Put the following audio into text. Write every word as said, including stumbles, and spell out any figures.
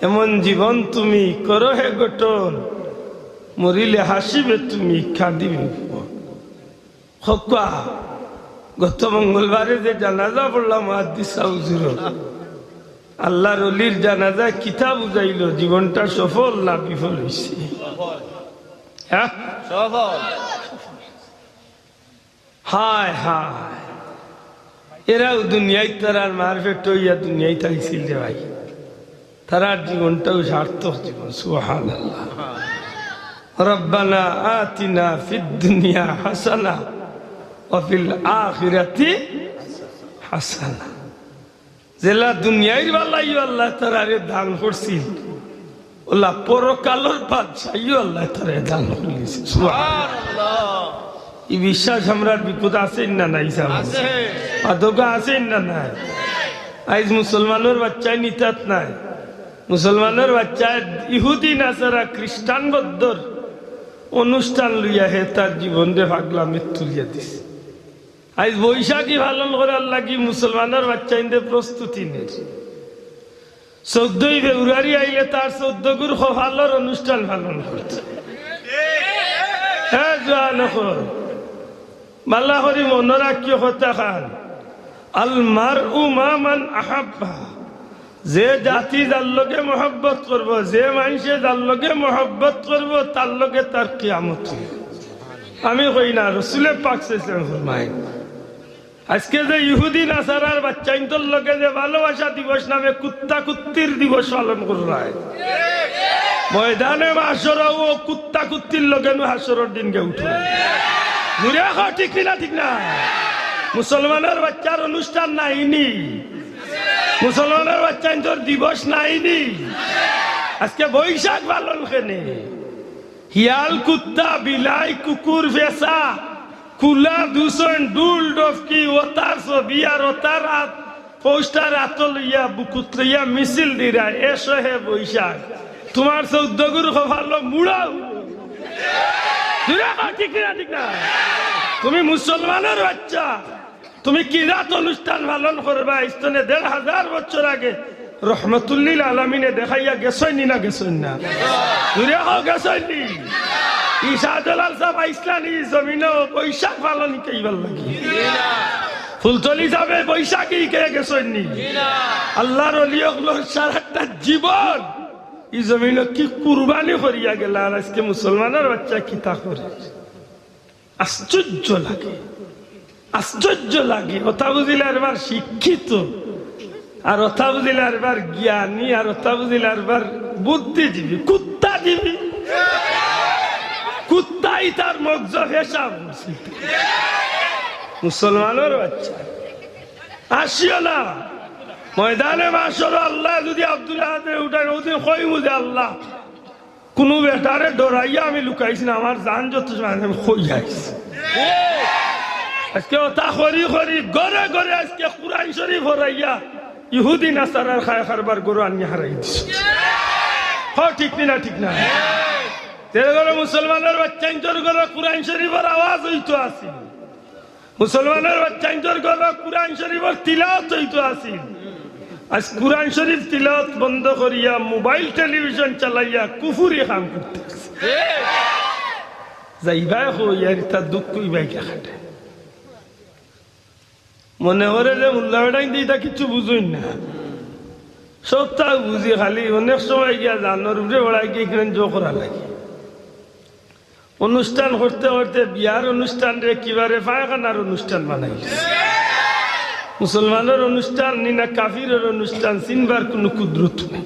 এমন জীবন তুমি করো হে গঠন, মরিলে হাসিবে তুমি, কাঁদিবে ভুবন। হক্কা, গত মঙ্গলবারে যে জানাজা পড়লাম মুহাদ্দিস সাহেব হুজুরর, আল্লাহর ওলির জানাজায় কিতা বুঝাইল, জীবনটা সফল না বিফল হইছে? হ্যাঁ? সফল। হায় হায়, এরাও দুনিয়াত তারার মার পেটো অইয়া দুনিয়াত আইছিল রে ভাই, তারার জীবনটাও সার্থক জীবন। সুবহানাল্লাহ। রব্বানা আতিনা ফিদ দুনিয়া হাসানা ওয়া ফিল আখিরাতি হাসানা। যেলা দুনিয়ার ভালাইও আল্লাহ তারারে দান করছিল, ওলা পরকালর বাদশাইও আল্লাহ তারারে দান করলিছে। সুবহানাল্লাহ। ই বিশ্বাস আমরার বিপদ আছে না নাই? সাহেব, আছে। পাদকা আছে না নাই? আইজ মুসলমানর বাচ্চায় নিতাত নাই, মুসলমানর বাচ্চায় ইহুদি নাসারা খ্রিস্টান বৌদ্ধর অনুষ্ঠান লইয়া হে তার জীবনরে পাগলামিত তুলিয়া দিছে। আইজ বৈশাখী পালন করার লাগি মুসলমানর বাচ্চাইন্তে প্রস্তুতি নের। চৌদ্দই ফেব্রুয়ারি আইলে তার চৌদ্দগুর কপালর অনুষ্ঠান পালন করতো। হে জোয়ান অকল, ভালা করি মনো রাখিও কথা খান, আল মারউ মা মান আহাব্বা। যে জাতি যার লগে মহব্বত করবো, যে মানষে যার লগে মহব্বত করবো, তার লগে তার কিয়ামত অইবো। আমি কই না, রসুলে পাক সাল্লাল্লাহু আলাইহি ওয়াসাল্লাম ফরমাইন। আজকে যে ইহুদি নাসারার বাচ্চাইন্তর লগে যে ভালোবাসা দিবস নামে কুত্তা কুত্তির দিবস পালন কররায়, ময়দানে মাশরও কুত্তা কুত্তির লগে নু হাশরর দিন গিয়া উঠবো। জুরে কও, ঠিক নি না? ঠিক না? মুসলমানর বাচ্চার অনুষ্ঠান নাই নি? মুসলমানর বাচ্চাইন্তর দিবস নাই নি? আজকে বৈশাখ পালন কেনে? হিয়াল, কুত্তা, বিলাই, কুকুর, ফেসা, কুলা, দুষন, ডুল, ডফকি, ওতার ছবি আর ওতার আত, পোস্টার আতো লইয়া, বুকুত লইয়া মিছিল দিরা, এসো হে বৈশাখ। তুমার চৌদ্দগুর কপালো মুড়াও। জুরে কও, ঠিক নি না? ঠিক না? তুমি মুসলমানর বাচ্চা, তুমি কিরাত অনুষ্ঠান পালন করবা? ইস্তনে দেড় হাজার বছর আগে রহমতুল্লিল আলামিনে দেখাইয়া গেছইন নি না গেছইন না? জুরে কও, গেছইন নি? ই শাহজালাল সাহেব আইছলা নি ই জমিনো বৈশাখ পালন হিকাইবার লাগি? ফুলতলি সাহেবে বৈশাখী হিকাইয়া গেছইন নি? আল্লাহর ওলি অকলর সারাটা জীবন ই জমিনো কি কুরবানি করিয়া গেলা, আর আজকে মুসলমানর বাচ্চা কিতা করে? আশ্চর্য লাগে, আশ্চর্য লাগে। ওতা বুঝিলে আরবার শিক্ষিত, আর ওতা বুঝিলে আরবার জ্ঞানী, আর ওতা বুঝিলে আরবার বুদ্ধিজীবী। কুত্তাজীবী, কুত্তাই তার মগজ পেশাব করছে। মুসলমানর বাচ্চা আসিও না ময়দানে মাশরো। আল্লায় যুদি আব্দুল আহাদরে উঠাইন, অউ দিন কইমু যে, আল্লাহ, কুনু বেটারে ডরাইয়া আমি লুকাইছি না, আমার জান যত সময় আছে আমি কইয়া আইছি। আজকে ওতা করি করি ঘরে ঘরে আজকে কুরআন শরীফ হরাইয়া ইহুদি নাসারার খায় কারবার ঘরো আনিয়া হারাই দিছে। হ, ঠিক নি না? ঠিক না? তেরে ঘরো মুসলমানর বাচ্চাইন্তর ঘরো কুরআন শরীফর আওয়াজ অইতো আছিল। মুসলমানর বাচ্চাইন্তর ঘরো কুরআন শরীফর তিলাওয়াত অইতো আছিল। আইজ কুরআন শরীফ তিলাওয়াত বন্ধ করিয়া মোবাইল টেলিভিশন চালাইয়া কুফুরি কাম করতে আছে। যাইবায় কই আর ইতা দুঃখ অইবায় গিয়া কাটে। মনে করে যে মোল্লা বেটাইন্তে ইতা কিচ্ছু বুঝইন না। সবতা বুঝি, খালি অনেক সময় গিয়া জানোর উপরে বেড়াই গিয়া কিনা জো করা লাগে। অনুষ্ঠান করতে করতে বিয়ার অনুষ্ঠানরে কিবারে পায়খানার অনুষ্ঠান বানাইলিছে। মুসলমানর অনুষ্ঠান নি না কাফিরর অনুষ্ঠান, চিনবার কুনু কুদরত নাই।